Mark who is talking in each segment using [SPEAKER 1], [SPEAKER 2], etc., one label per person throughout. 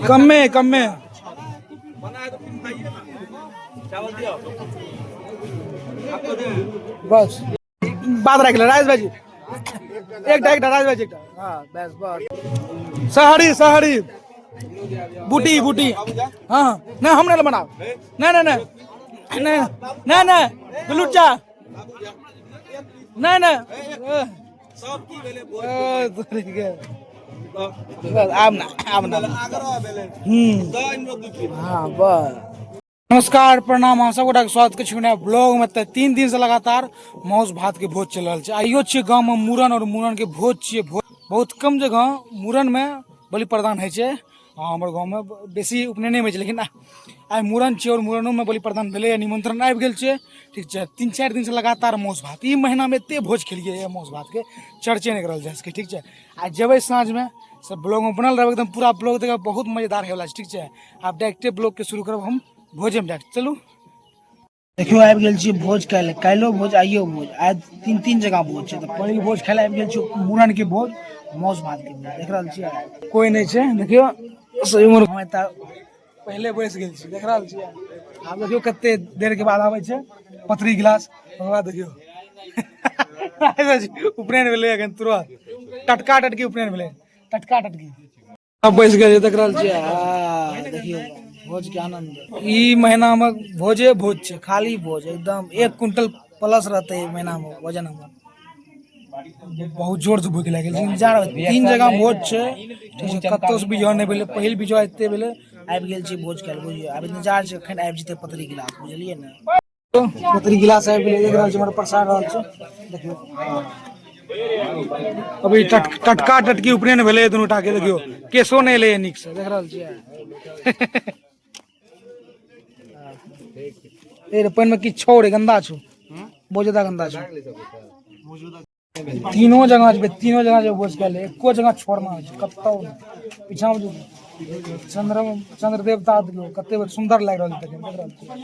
[SPEAKER 1] कमे कमे बस बात राखि ले राजेश भाईजी, एकटा एकटा राजेश भाईजी एकटा। हाँ, बस बस। सहरी सहरी बूटी बूटी। हाँ, नहीं, हम नहीं बनाओ। नहीं नहीं नहीं नहीं नहीं नहीं, बिल्लू चा नहीं नहीं। बस आब ना, आब ना। हाँ, बस। नमस्कार, प्रणाम, अहाँ सब गोटाके स्वागत करै छी नया ब्लॉगमे। तऽ 3 दिनसँ लगातार माउस भातके भोज चलि रहल छै। आइयो छियै गाँवमे मूड़न आओर मूड़नके भोज छियै। भोज बहुत कम जगह मूड़नमे बलि प्रदान होइ छै। हँ, हमर गाँवमे बेसी उपनयने होइ छै, लेकिन आइ मूड़न छियै आओर मूड़नोमे बलि प्रदान भेलैए, निमंत्रण आबि गेल छै। ठीक छै, 3-4 दिनसँ लगातार माउस भात। ई महीनामे एते भोज खेलियै यऽ माउस भातके, चर्चे नहि करल जा सकै। ठीक छै, आइ जेबै साँझमे, सब ब्लॉगमे बनल रहबै, एकदम पूरा ब्लॉग देखब, बहुत मजेदार होयवला छै। ठीक छै, आब डायरेक्टे ब्लॉगके शुरू करब हम भोजेमे डायरेक्ट। चलू
[SPEAKER 2] देखियौ, आबि गेल छी भोज खाय लए। काल्हिो भोज, आइयो भोज, आइ तीन तीन जगह भोज छै। तऽ पहिल भोज खाय लए आबि गेल छी, मूड़न के भोज, माउस भात के भोज देख रहल छियै।
[SPEAKER 1] कोइ नहि छै, देखियौ से उम्र हम एतऽ पहिले बैस गेल छी, देख रहल छियै। आब देखियौ कते देर के बाद आबै छै पतरी गिलास, ओकर बाद देखियौ उपनयन भेलै एखन तुरंत, टटका टटकी उपनयन भेलै, टटका टटकी। अब बैस गेल, देख रहल छियै।
[SPEAKER 2] देखियौ भोज के आनंद।
[SPEAKER 1] ई महीना मे भोजे भोज छै,
[SPEAKER 2] खाली भोज, एकदम 1 क्विंटल प्लस रहते ई महीना मे वजन हमर।
[SPEAKER 1] बहुत जोर से भूख लागि गेल छै। इंतजार 3 जगह भोज छै, ठीक छै, कतौ से बिजो नहि भेलै, पहिल बिजो एते भेलै।
[SPEAKER 2] आबि गेल छी भोज खाय लए, बुझियौ आब इंतजार छै कखन आबि जेतै पतरी गिलास, बुझलियै ने।
[SPEAKER 1] पतरी गिलास आबि गेलै, देख रहल छी, हमर प्रसाद रहल छै। देखियौ अभी टटका टटकी उपनयन भेलै दुनू टा के, देखियौ केशो नहि एलै नीक से, देख रहल छियै। ए रे, पानि मे किछु छौ रे, गंदा छौ, बहुत ज्यादा गंदा छौ। तीनों जगह जेबै, तीनों जगह जेबै भोज खाय लए, एको जगह छोड़ना छै कतौ नहि। पीछाँ मे जे चंद्र चंद्र देवता देखियौ कते सुंदर लागि रहल छै, देख रहल छियै।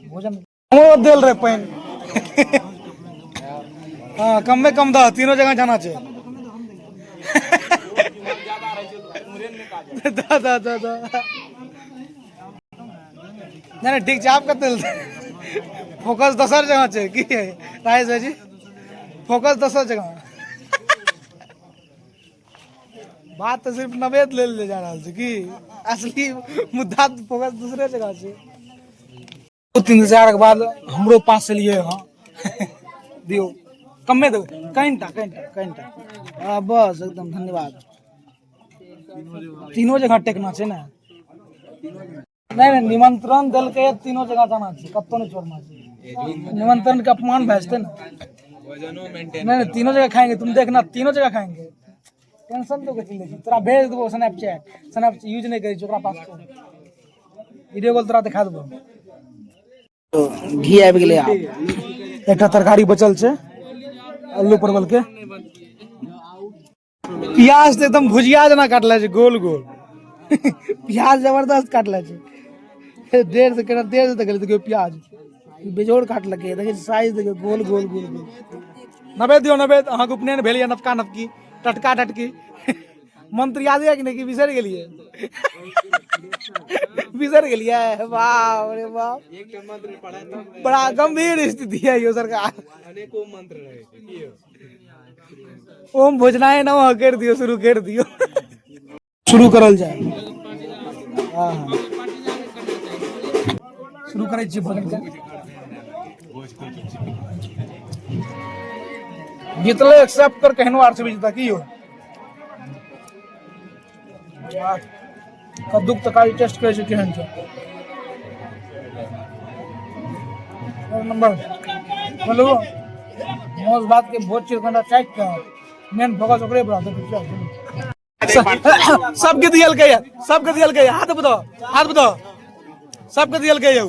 [SPEAKER 1] भोजन हमरो देल रहे पानि। हाँ, कमे कम दह, तीनों जगह जाना छै। दा दा दा दा, नहीं नहीं, ठीक छै। आप कते फोकस दोसर जगह छै की राजेश भाईजी? फोकस दोसर जगह, बात तऽ सिर्फ नवेद लेल ले जा रहल छै की असली मुद्दा फोकस दूसरे जगह छै। बहुत इंतजार के बाद हमरो पास एलियै। हँ, दियौ, कमे देबै, कनिटा कनिटा कनिटा।
[SPEAKER 2] हाँ, बस, एकदम धन्यवाद।
[SPEAKER 1] तीनों जगह टेकना छै ने। नहीं नहीं, निमंत्रण देलकै, तीनों जगह जाना छै, कतौ नहीं छोड़ना छै। निमंत्रण के अपमान भए जेतै ने। नहीं नहीं, तीनों जगह खाएंगे, तुम देखना, तीनों जगह खाएंगे। टेंशन तो कथी लै छी? तोरा भेज देबो स्नैपचैट, स्नैप यूज नहि करै छी, ओकरा पास वीडियो कॉल तोरा देखा देबो।
[SPEAKER 2] घी आबि गेलै आब।
[SPEAKER 1] एकटा तरकारी बचल छै आलू परवल के। प्याज तऽ एकदम भुजिया जेना काटले छै, गोल गोल प्याज जबरदस्त काटले छै। देर से केना देर से देखल, देखियौ प्याज
[SPEAKER 2] बेजोड़ काटलकै, देखै साइज देखियौ, गोल गोल गोल गोल।
[SPEAKER 1] नवेद दियौ, नवेद। अहाँके उपनयन भेल यऽ, नवका नवकी टटका टटकी मंत्र याद यऽ कि नहि, कि बिसरि गेलियै? बिसरि गेलियै? बाप रे बाप, बड़ा गंभीर स्थिति है यो सरकार। ओम भोजनाय नमः कर दियो, शुरू कर दियो, शुरू करल जाय। हाँ हाँ, शुरू करै छी भोजन के। जीतले एक्सेप्ट कर, केहनो आरसीबी जीता की हो। कद्दूक तरकारी टेस्ट करै छै, केहन छै? एक नंबर। बोलू, मौस भात के भोज छै, कनिटा चाटि के मेन फोकस ओकरे पर रहतै। सबके दियल के, सबके दियल के। हाथ बताओ, हाथ बताओ, सबके दियल के। उ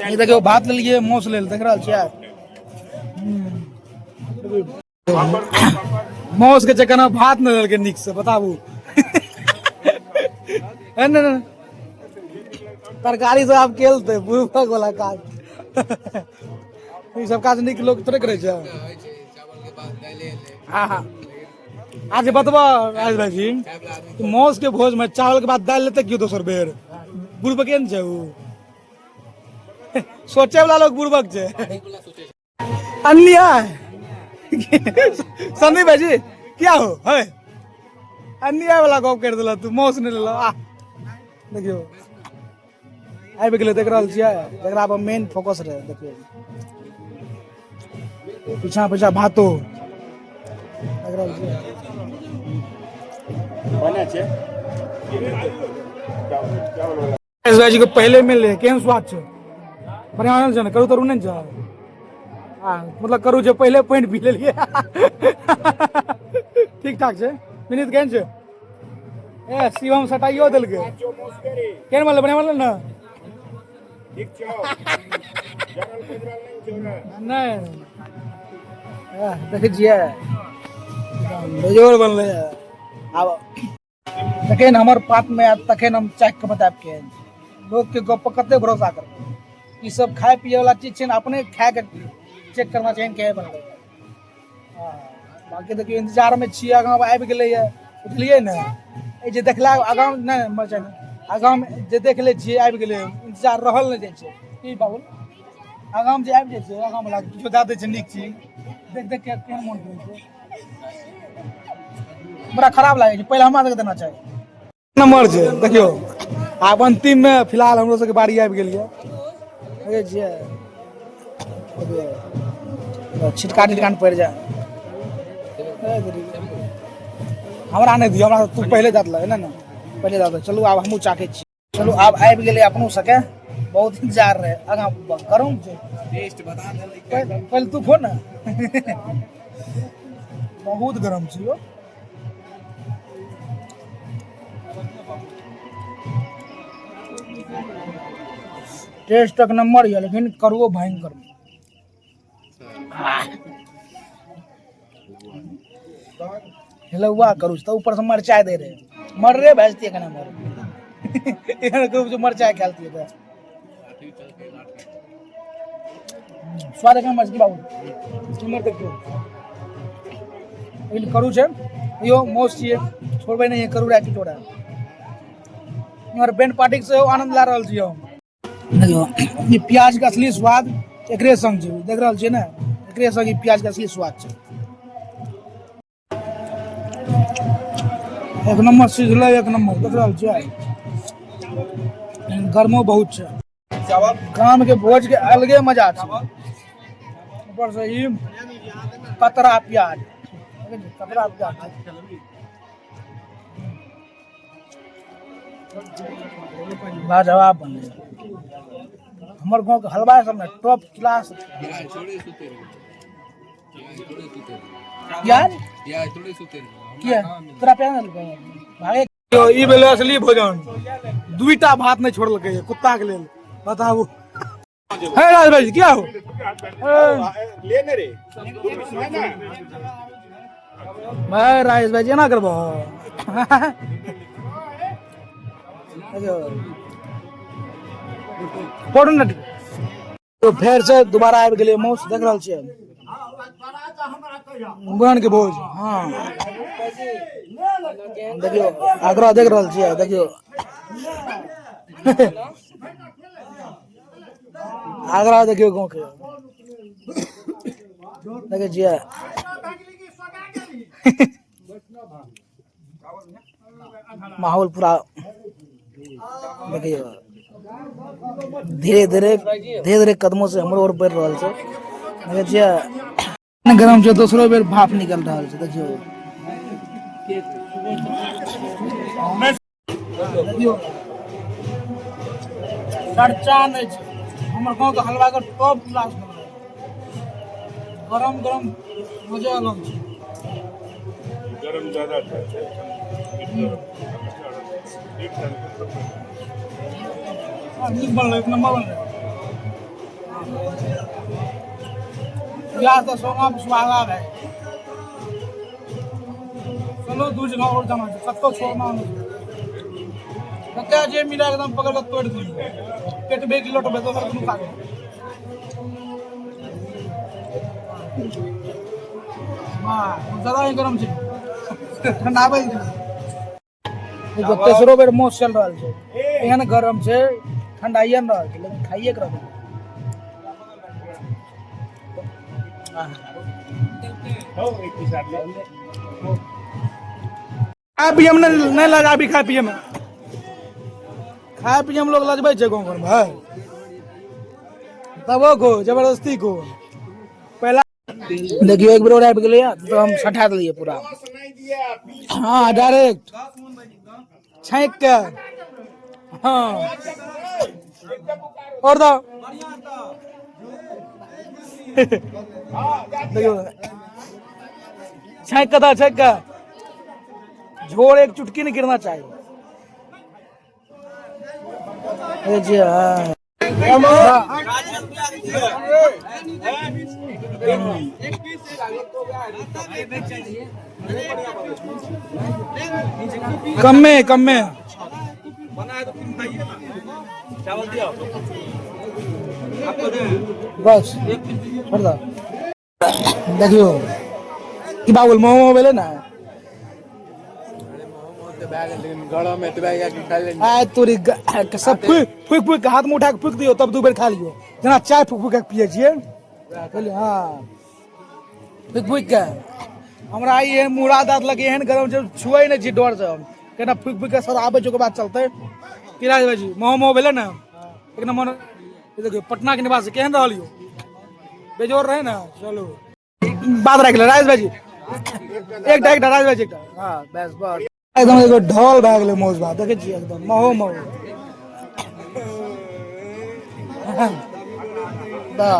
[SPEAKER 2] ई देखियौ, भात लेलियै मौस लेल, देख रहल छियै।
[SPEAKER 1] मौस के चक्कर में भात नहि देलकै नीक से, बताबू। ए, नहि, नहि। तरकारी सब आब केलतै बुढ़बक वाला काज। ई सब काज नीक लोक थोड़े करै छै। हाँ हाँ, आज बतबा राज भाईजी, मौस के भोज में चावल के बाद दालि लेते क्यों दोसर बेर? बुढ़बक ने छै उ, सोचे वाला लोग बुढ़बक छै। अन्याय संदीप भाईजी क्या हो है, अन्याय वाला गप कर देला तू, मौस नहीं लेला। आ देखियो आबि गेलै, देख रहल छियै जकरा पर मेन फोकस रहै। देखियौ पीछा पीछा भातो देख रहल छियै। भाईजी के पहले मिलले, केहन स्वाद छै? बढ़िआँ बनल छै ने? करू तरू नहि ने छै? आ मतलब करू छै, पहिले पानि पी लेलियै। ठीक ठाक छै। विनीत केहन छै? ए शिवम सटाइयो देलकै। केहन बनलै? बढ़िआँ बनलै ने? नहि, देखै छियै बेजोड़ बनलै। आब तखन हमर पातमे आयत तखन हम चाखि कऽ बतायब केहन छै। लोकके गप पर कते भरोसा करबै? ई सब खाय पियै वाला चीज छै ने, अपने खाय के चेक करना चाही केहन बनलै। हँ, बाकी देखियौ इंतजारमे छियै, आगाँ आबि गेलैए, बुझलियै ने? एहि जे देखला आगाँ नहि मरचाइ नहि, आगाँमे जे देख लै छियै आबि गेलै, इंतजार रहल नहि जाइ छै। की बाबुल, आगाँमे जे आबि जाइ छै, आगाँवला किछो दए दै छै नीक चीज, देख देख के केहन मोन करै छै, बड़ा खराब लागै छै। पहिले हमरा सबके देना चाही। नंबर छै देखियौ, आब अंतिम मे फिलहाल हमरो सबके बारी आबि गेल यऽ। देखै छियै, देखियौ छिटका टिटका ने पड़ि जाय। हमरा नहि दियौ, हमरा तू पहिले दऽ देलक ने, ने पहिले दऽ देलक। चलू आब हमहूँ चाखै छी। चलू आब आबि गेलै अपनो सबके, बहुत इंतजार रहे। आगाँ गरम छै, पहिले तू खो ने, बहुत गरम छै यौ। टेस्ट एक नंबर यऽ, लेकिन करुओ भयंकर। हेलौआ करू तऽ ऊपर से मरचाइ दे रहे, मर्रे भए जेतियै कने मर एहन करू जे मरचाइ खाय लेतियै तऽ स्वाद एक नंबर छै। की बाबू, नंबर देखियौ, लेकिन करू छै यौ, मौस छियै, छोड़बै नहि करू राखि छोड़ा। इम्हर बैंड पार्टीके सेहो आनंद लए रहल छी हम। देखियौ ई प्याज के असली स्वाद एकरे संग छै, देख रहल छियै ने? एकरे संग ई प्याज के असली स्वाद छै। एक नंबर सिझलै, एक नंबर। देख रहल छियै, गर्मो बहुत छै। गाम के भोज के अलगे मजा छै। ऊपर से ई कतरा प्याज, कतरा प्याज लाजवाब बनलै। हमर गाँवके हलवाइ सब ने टॉप क्लास। प्याज किया तोरा प्याज भागे? ई भेलै असली भोजन। दुईटा भात नहि छोड़लकै कुत्ता के लेल, बताबू। हे राज भाई, क्या हो भाई? राजेश भाई एना करबो पढ़ू ने। तो फेर से दोबारा आबि गेलै मौस, देख रहल छियै मुड़न के भोज। हाँ देखियौ, आग्रह देख रहल छियै, देखियौ आग्रह, देखियौ गाँव के, देखै छियै माहौल पूरा। देखियौ धीरे धीरे धीरे धीरे कदमों से हमरो ओर बढ़ि रहल छै। देखै छियै, गरम छै, दोसरो बेर भाप निकल रहल छै। देखियौ, देखियौ, चर्चा नहि छै। हमर गाँवके हलवा के टॉप क्लास, गरम गरम मजे अलग छै।
[SPEAKER 3] गरम ज्यादा छै।
[SPEAKER 1] नीक बनलै, एक नंबर बनलै। प्याज तऽ सोना सुहागा भए। चलो दू जगह और जाना छै, कतौ छोड़ना नहि। कते जे मिला एकदम पकड़ के तोड़ दियो, पेट भरि के लौटबै, दोसर कोनो काज नहि। वाह, ज्यादा ही गरम छै, ठंडाबै छै।
[SPEAKER 2] देखियौ, तेसरो बेर मौस चलि रहल छै। एहन गरम छै, ठंडाइए नहि रहल छै, लेकिन खाइए के रहबै।
[SPEAKER 1] खाय पियमे नहि लजाबी, खाय पियमे, खाय पियमे लोग लजबै छै गाँव घरमे है, तबो खो जबरदस्ती खो पहला।
[SPEAKER 2] देखियौ, एक बेर और आबि गेलैया तऽ हम सटा देलियै पूरा।
[SPEAKER 1] हाँ, डायरेक्ट छाँकि के। हाँ, और दो। देखियौ, छाँकि के दो, छाँकि के। झोर एक चुटकी नहीं गिरना चाहिए।
[SPEAKER 2] ए जी हाँ।
[SPEAKER 1] कमे कमे
[SPEAKER 2] बस छोड़ दो।
[SPEAKER 1] देखियौ की बाबुल, मोमो भेलै ने? आय तोरी, सब फूक फूक फूक के हाथ में उठा के फूक दियौ, तब दू बेर खा लियौ, जेना चाय फूक फूक के पियै छियै। बुझलियै? हाँ, फूक फूक के। हमरा ई एहन मुरा दाँत लगे, एहन गरम छै, छुए नहि छी डर से हम। केना फूक फूक के सर आबै छै, ओकर बाद चलतै। की राज भाईजी, मोमो मोमो भेलै ने? एक नंबर। ई देखियौ, पटना के निवासी। केहन रहल यौ? बेजोड़ रहे ने? चलू, बात राखि ले। राजेश भाईजी एकटा, एकटा राजेश भाईजी एकटा।
[SPEAKER 2] हाँ, बस बस।
[SPEAKER 1] एकदम एगो ढोल भए गेलै मौज भात, देखै छियै, एकदम महो महो।
[SPEAKER 2] तऽ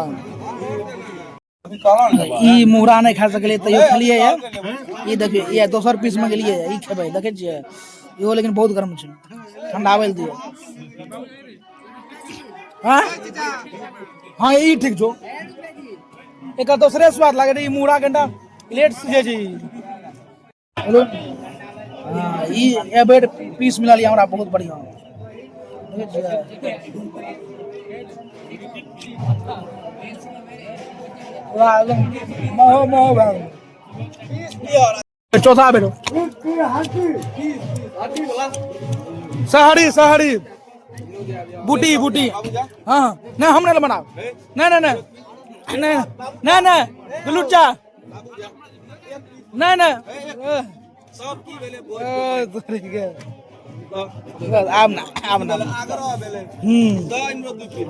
[SPEAKER 2] ई मुहरा नहि खा सकलियै, तैयो खेलियै ये। ई देखियौ, ई दोसर पीस में गेलियै, ई खेबै। देखै छियै, इहो लेकिन बहुत गर्म छै, ठंडाबै लए दियौ।
[SPEAKER 1] हाँ हाँ, ई ठीक छौ। एकर दोसरे स्वाद लागे छै। ई मुहरा कनिटा लेट सिझै छै ई।
[SPEAKER 2] हेलो, हाँ, ई एहि बेर पीस मिलल ये हमरा बहुत बढ़िया। देखै छियै,
[SPEAKER 1] पूरा एकदम महो महो भए गेल। चौथा बेर शहरी शहरी बूटी बूटी। हाँ, नहीं, हम नहीं बनाब। नहीं नहीं नहीं नहीं नहीं नहीं, गुलुच्चा नहीं नहीं। ए, तोरी के।
[SPEAKER 2] बस, आब ना, आब ना।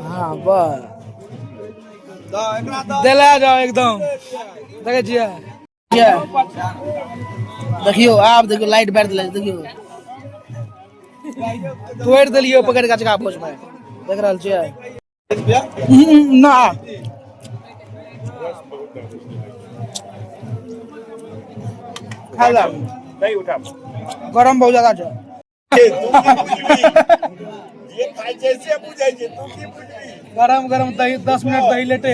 [SPEAKER 2] हाँ, बस।
[SPEAKER 1] देला जाओ एकदम, देखै छियै।
[SPEAKER 2] ये देखियौ, आब देखियौ, लाइट बारि देलक। देखियौ,
[SPEAKER 1] तोड़ि देलियै पकड़ि कऽ अचका भोज में।
[SPEAKER 2] देख रहल छियै।
[SPEAKER 1] ना। खा ला।
[SPEAKER 3] नहीं उठा।
[SPEAKER 1] गरम बहुत ज्यादा छै।
[SPEAKER 3] ये खाइ छै से बुझै छै, तू की बुझबी?
[SPEAKER 1] गरम गरम दही, 10 मिनट दही लेटे।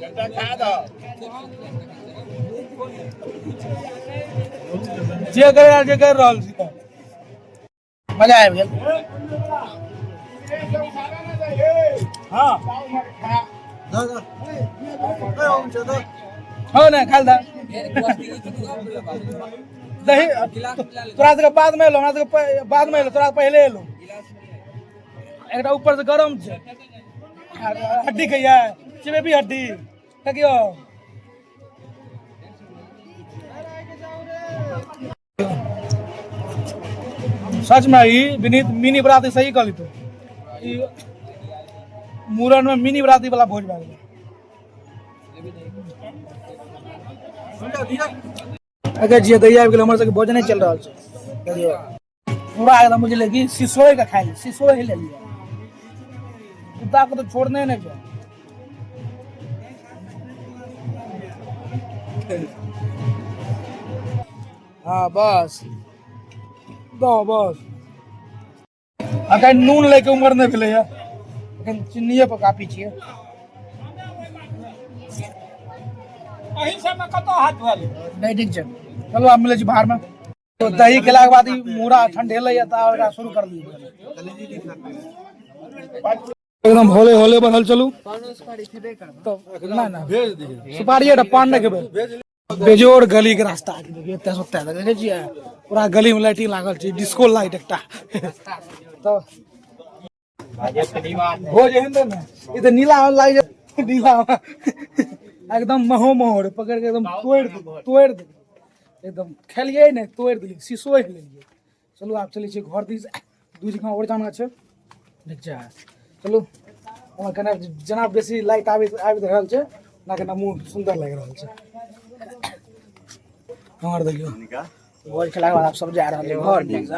[SPEAKER 3] कनिटा खा दह।
[SPEAKER 1] जे कर, जे कर रहल छी तऽ।
[SPEAKER 2] मजा आबि गेल।
[SPEAKER 1] हाँ हो ने, खाल दे दही। तोरा सबके बाद में एलो, हमरा सबके बाद में एलो, तोरा पहिले एलो। एकटा ऊपर से गरम छै। हड्डी खैया, चिबेबी हड्डी? देखियौ, सच में ई विनीत मिनी बराती सही कहली तू। ई मूड़न में मिनी बराती वाला भोज भए गेलै।
[SPEAKER 2] अगर जे दही आबि गेल, हमर सबके भोजन चलि रहल छै। देखियौ, पूरा एकदम बुझलियै कि सिसोए के खाइ सिसोए ही लेलियै।
[SPEAKER 1] कुत्ता के तऽ छोड़ने नहि छै।
[SPEAKER 2] हाँ, बस।
[SPEAKER 1] दो बस। अखन नून लैके उम्र नहि भेलैया,
[SPEAKER 2] अखन चिन्निये पर काफी छियै।
[SPEAKER 1] अही सबमे कतऽ हाथ धोअल?
[SPEAKER 2] नहि, ठीक छै।
[SPEAKER 1] चलू, आब मिलै छी बाहरमे। तो दही खेलाके बाद ई मूड़ा ठंडेलै तऽ आब एकरा शुरू कर दियौ। एकदम होले होले बढ़ल चलू। ना ना, सुपारी एकटा पान नहि खेबै। बेजोड़ गली के रास्ता छै, देखियौ एतऽ से ओतऽ तक देखै छियै, पूरा गली में लाइटिंग लागल छै, डिस्को लाइट एकटा। तऽ भोज एहन ने, ई तऽ नीला लागि जाइ, नीला एकदम महो महो रे, पकड़ के एकदम तोड़ि देली, तोड़ि देली एकदम। खेलियै नहि, तोड़ि देली, शीशो लेलियै। चलू आब चलै छियै घर दिस, दू जगह आओर जाना छै। ठीक छै, चलू। हमरा कने जेना बेसी लाइट आबि आबि रहल छै ओना कने मुँह सुन्दर लागि रहल छै हमर। देखियौ, भोज खेलाके बाद आब सब जा रहल छै घर दिस।